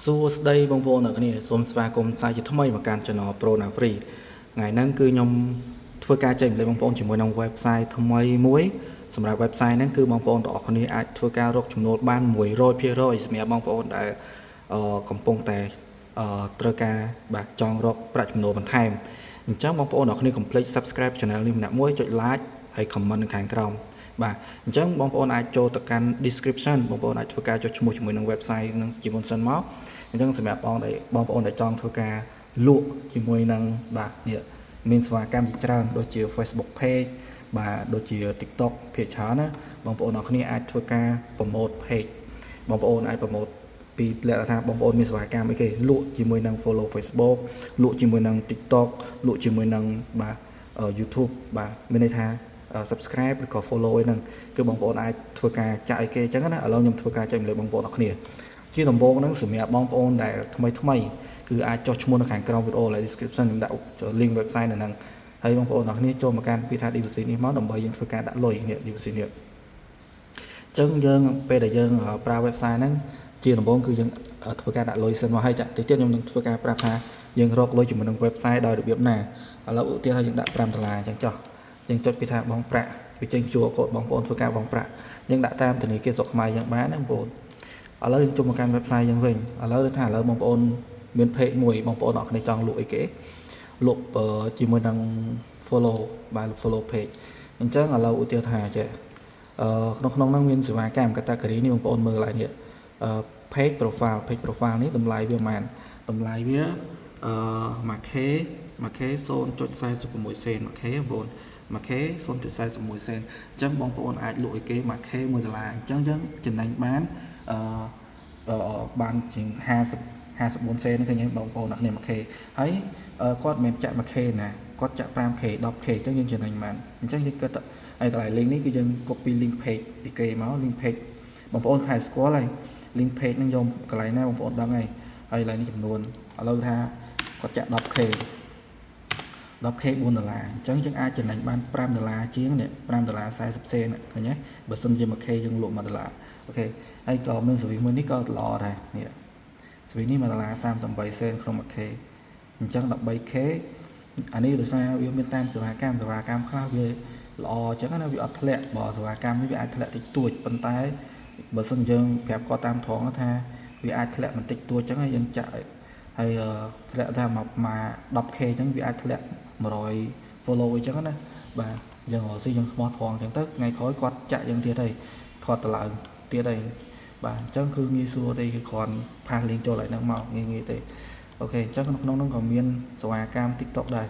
សួស្តីបងប្អូនអ្នកគ្នាសូមស្វាគមន៍សាជាថ្មីមកកាន់ Channel Pro Na Free ថ្ងៃហ្នឹងគឺខ្ញុំធ្វើការចែករំលែកបងប្អូនជាមួយនឹង website ថ្មីមួយសម្រាប់ website ហ្នឹងគឺបងប្អូនទាំងអស់គ្នាអាចធ្វើការរកចំណូលបាន100%សម្រាប់បងប្អូនដែលកំពុងតែត្រូវការបាទចង់រកប្រាក់ចំណូលបន្ថែមអញ្ចឹងបងប្អូនទាំងអស់គ្នាកុំភ្លេច subscribe channel នេះម្នាក់មួយចុច like ហើយ comment នៅខាងក្រោមបាទអញ្ចឹងបងប្អូនអាចចូលទៅកាន់ description បងប្អូនអាចធ្វើការចុះឈ្មោះជាមួយនឹង website នឹងជាមុនសិនមកអញ្ចឹងសម្រាប់បងដែលបងប្អូនដែលចង់ធ្វើការលក់ជាមួយនឹងបាទនេះមានសេវាកម្មជាច្រើនដូចជា Facebook page បាទដូចជា TikTok ភាគច្រើនណាបងប្អូនអរគ្នាអាចធ្វើការ promote page បងប្អូនអាច promote ពីលក្ខណៈថាបងប្អូនមានសេវាកម្មអីគេលក់ជាមួយនឹង follow Facebook លក់ជាមួយនឹង TikTok លក់ជាមួយនឹងបាទ YouTube បាទមានន័យថា subscribe ឬក៏ follow អីហ្នឹងគឺបងប្អូនអាចធ្វើការចាក់អីគេអញ្ចឹងណាឥឡូវខ្ញុំធ្វើការចែករំលែកបងប្អូនអរគ្នាជាដំបូងហ្នឹងសម្រាប់បងប្អូនដែលថ្មីថ្មីគឺអាចចុះឈ្មោះនៅខាងក្រោមវីដេអូឡើយ description ខ្ញុំដាក់ link website នៅហ្នឹងហើយបងប្អូនអរគ្នាចូលមកកាន់ពាក្យថា deposit នេះមកដើម្បីយើងធ្វើការដាក់លុយនេះ deposit នេះអញ្ចឹងយើងពេលដែលយើងប្រើ website ហ្នឹងជាដំបូងគឺយើងធ្វើការដាក់លុយសិនមកហើយចាតិចទៀតខ្ញុំនឹងធ្វើការប្រាប់ថាយើងរកលុយជាមួយនឹង website ដោយរបៀបណាឥឡូវឧទាហរណ៍យើងដាក់5ដុល្លារអញ្ចឹងចុះយើងចុចពីថាបងប្រាក់វាចេញ QR code បងប្អូនធ្វើការបង់ប្រាក់យើងដាក់តាមធនាគារស្រុកខ្មែរយើងបានណាបងប្អូនឥឡូវយើងចូលមកកាន់ website យើងវិញឥឡូវថាឥឡូវបងប្អូនមាន page មួយបងប្អូនអរគ្នាចង់លក់អីគេលក់ជាមួយនឹង follow បាទ follow page អញ្ចឹងឥឡូវឧទាហរណ៍ថាចេះក្នុងក្នុងហ្នឹងមានសេវាកម្ម category នេះបងប្អូនមើលកន្លែងនេះអឺ page profile page profile នេះតម្លៃវាប៉ុន្មានតម្លៃវាអឺ 1K 1K 0.46សេន 1K បងប្អូន 1K 0.41សេនអញ្ចឹងបងប្អូនអាចលក់ឲ្យគេ 1K 1ដុល្លារអញ្ចឹងយើងចំណេញបានអឺបានជាង50 54សេនឃើញទេបងប្អូនអ្នកគ្នា 1K ហើយគាត់មិនមែនចាក់ 1K ណាគាត់ចាក់ 5K 10K អញ្ចឹងយើងចំណេញបានអញ្ចឹងយើងគិតហើយកន្លែង link នេះគឺយើង copy link page ពីគេមក link page បងប្អូនខែស្គាល់ហើយ link page ហ្នឹងយកកន្លែងណាបងប្អូនដឹងហើយហើយកន្លែងនេះចំនួនឥឡូវថាគាត់ចាក់ 10K 10K 4ដុល្លារអញ្ចឹងយើងអាចចំណេញបាន5ដុល្លារជាងនេះ5ដុល្លារ40សេនឃើញទេបើសិនជា 1K យើងលក់1ដុល្លារ OK ហើយក៏មាន service មួយនេះក៏ល្អដែរនេះ service នេះ1ដុល្លារ38សេនក្នុង 1K អញ្ចឹង 13K អានេះដោយសារវាមានតាមសេវាកម្មសេវាកម្មខ្លះវាល្អអញ្ចឹងណាវាអត់ធ្លាក់បើសេវាកម្មនេះវាអាចធ្លាក់តិចតួចប៉ុន្តែបើសិនយើងប្រាប់គាត់តាមត្រង់ថាវាអាចធ្លាក់បន្តិចតួចអញ្ចឹងហើយយើងចាក់ហើយធ្លាក់ថាមកមក 10K អញ្ចឹងវាអាចធ្លាក់100 follow អញ្ចឹងណាបាទយើងរកស៊ីយើងស្មោះត្រង់អញ្ចឹងទៅថ្ងៃក្រោយគាត់ចាក់យើងទៀតហើយគាត់ទៅឡើងទៀតហើយបាទអញ្ចឹងគឺងាយស្រួលទេគឺគ្រាន់paste link ចូលឲ្យហ្នឹងមកងាយងាយទេOK អញ្ចឹងក្នុងក្នុងហ្នឹងក៏មានសេវាកម្ម TikTok ដែរ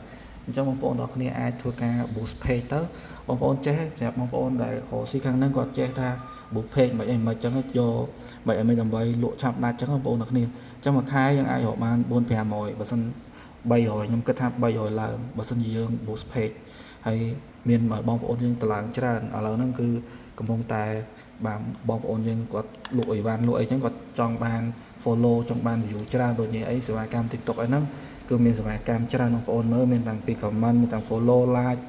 អញ្ចឹងបងប្អូនទាំងគ្នាអាចធ្វើការ boost page ទៅបងប្អូនចេះសម្រាប់បងប្អូនដែលរកស៊ីខាងហ្នឹងគាត់ចេះថា boost page មិនអីមិនអញ្ចឹងយកមិនអីមិនដើម្បីលក់ឆាប់ដាច់អញ្ចឹងបងប្អូនទាំងគ្នាអញ្ចឹងមួយខែយើងអាចរកបាន4 500បើសិន300ខ្ញុំគិតថា300ឡើងបើសិនជាយើង boost page ហើយមានបងប្អូនយើងតឡើងច្រើនឥឡូវហ្នឹងគឺកំពុងតែបាទបងប្អូនយើងគាត់លក់អីវ៉ាន់លក់អីចឹងគាត់ចង់បាន follow ចង់បាន view ច្រើនដូចនេះអីសេវាកម្ម TikTok អីហ្នឹងគឺមានសេវាកម្មច្រើនបងប្អូនមើលមានតាំងពី comment មានតាំង follow like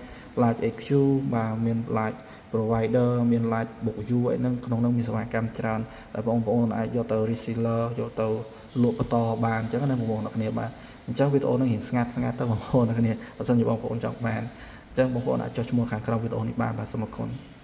like AQ បាទមាន like provider មាន like book view អីហ្នឹងក្នុងហ្នឹងមានសេវាកម្មច្រើនដែលបងប្អូនអាចយកទៅ reseller យកទៅលក់បន្តបានអញ្ចឹងណាបងប្អូនអ្នកគ្នាបាទអញ្ចឹងវីដេអូហ្នឹងរៀងស្ងាត់ស្ងាត់ទៅបងប្អូនអ្នកគ្នាបើសិនជាបងប្អូនចង់បានអញ្ចឹងបងប្អូនអាចចុះឈ្មោះខាងក្រោមវីដេអូនេះបានបាទសូមអរគុណ។